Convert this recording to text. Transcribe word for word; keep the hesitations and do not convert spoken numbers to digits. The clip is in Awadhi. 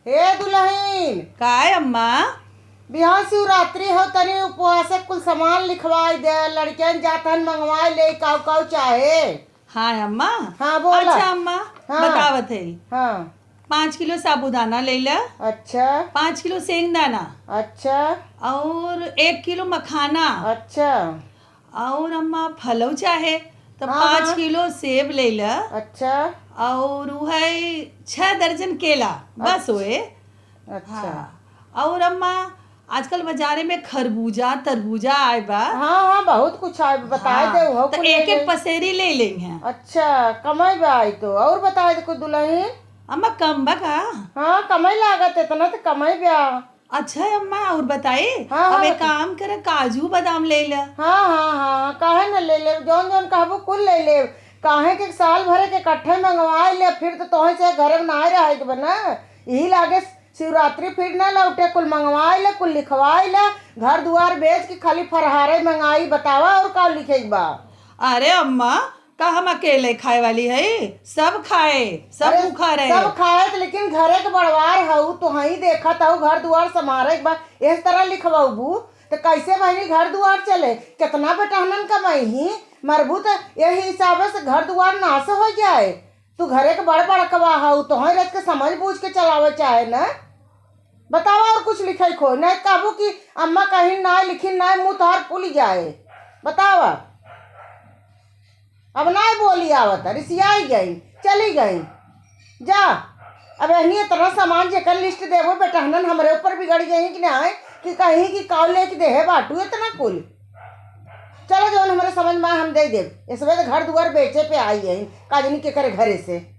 हे दुलहिन। काय अम्मा? बिहान शिवरात्रि हो, तनी उपवास कुल सामान लिखवाई दे, लड़कियन जात हन मंगवाई ले, काऊ काऊ चाहे। हाँ अम्मा। हाँ, बोला। अच्छा अम्मा, हाँ। बतावत है। हाँ। पाँच किलो साबूदाना ले ला। अच्छा। पाँच किलो सेंगदाना। अच्छा। और एक किलो मखाना। अच्छा। और अम्मा फलऊ चाहे तो हाँ, पाँच हाँ। किलो सेब ले ला। अच्छा। और उ है छह दर्जन केला, बस अच्छा। होए। अच्छा। हाँ। और अम्मा आजकल बाजारे में खरबूजा, तरबूजा आए बा। हाँ, हाँ, बहुत कुछ आए बा, बताए हाँ, दे, उहो तो कुल ले एक एक ले। पसेरी ले लेंगे हैं। अच्छा, कमाई बा आई तो। और बताए दे कुछ दुलहिन। अम्मा कम बा का? हाँ, कमाई लागत, इतना तो कमाई बा। अच्छा है अम्मा, और बताई, हाँ, अब हाँ, एक बता। काम करे, काजू बादाम ले ले। हाँ, हाँ, हाँ, काहे न ले ले, जौन जौन कहबू कुल ले ले। काहे के साल भरे के इकट्ठे मंगवाए ले, फिर तो तोहे से घर में ना रहे के बना। यही लागे शिवरात्रि फिर ना लौटे, कुल मंगवाए ले, कुल लिखवाए ले, घर दुआर बेच के खाली फरहारे मंगाई, बतावा और का लिखे के बा? अरे अम्मा, का हम अकेले खाए वाली है? सब खाए, सब अरे, भूखा रहे। सब खाए त, लेकिन घरे के बड़वार हऊ, तो हई देखत हऊ, घर दुआर संभारे के बा, इस तरह लिखवाबू तो कैसे बहिनी घर दुआर चले? कितना बेटहनन कमाई ही, मरबू तो यही हिसाब से घर दुआर नाश हो जाए। तू घरे के बड़ बड़कवा हऊ, तोहरे रच के समझ बूझ के चलावे चाहे न। बतावा और कुछ लिखे खो, नहीं कहबू कि अम्मा कहीं ना लिखी, ना मुँह तोहार फूल जाए। बतावा, अब ना बोली आवत, रिसियाई गई, चली गई। जा, अब एहनी इतना सामान जेकर लिस्ट देबो बेटहनन, हमरे ऊपर बिगड़ गई कि ना, कि कहीं कि काव लेके देहे बाटू इतना कुल। चलो, जौन हमरे समझ में आए, हम दे देब। इसमें तो घर दुआर बेचे पे आई है, काजनी के करे घरे से।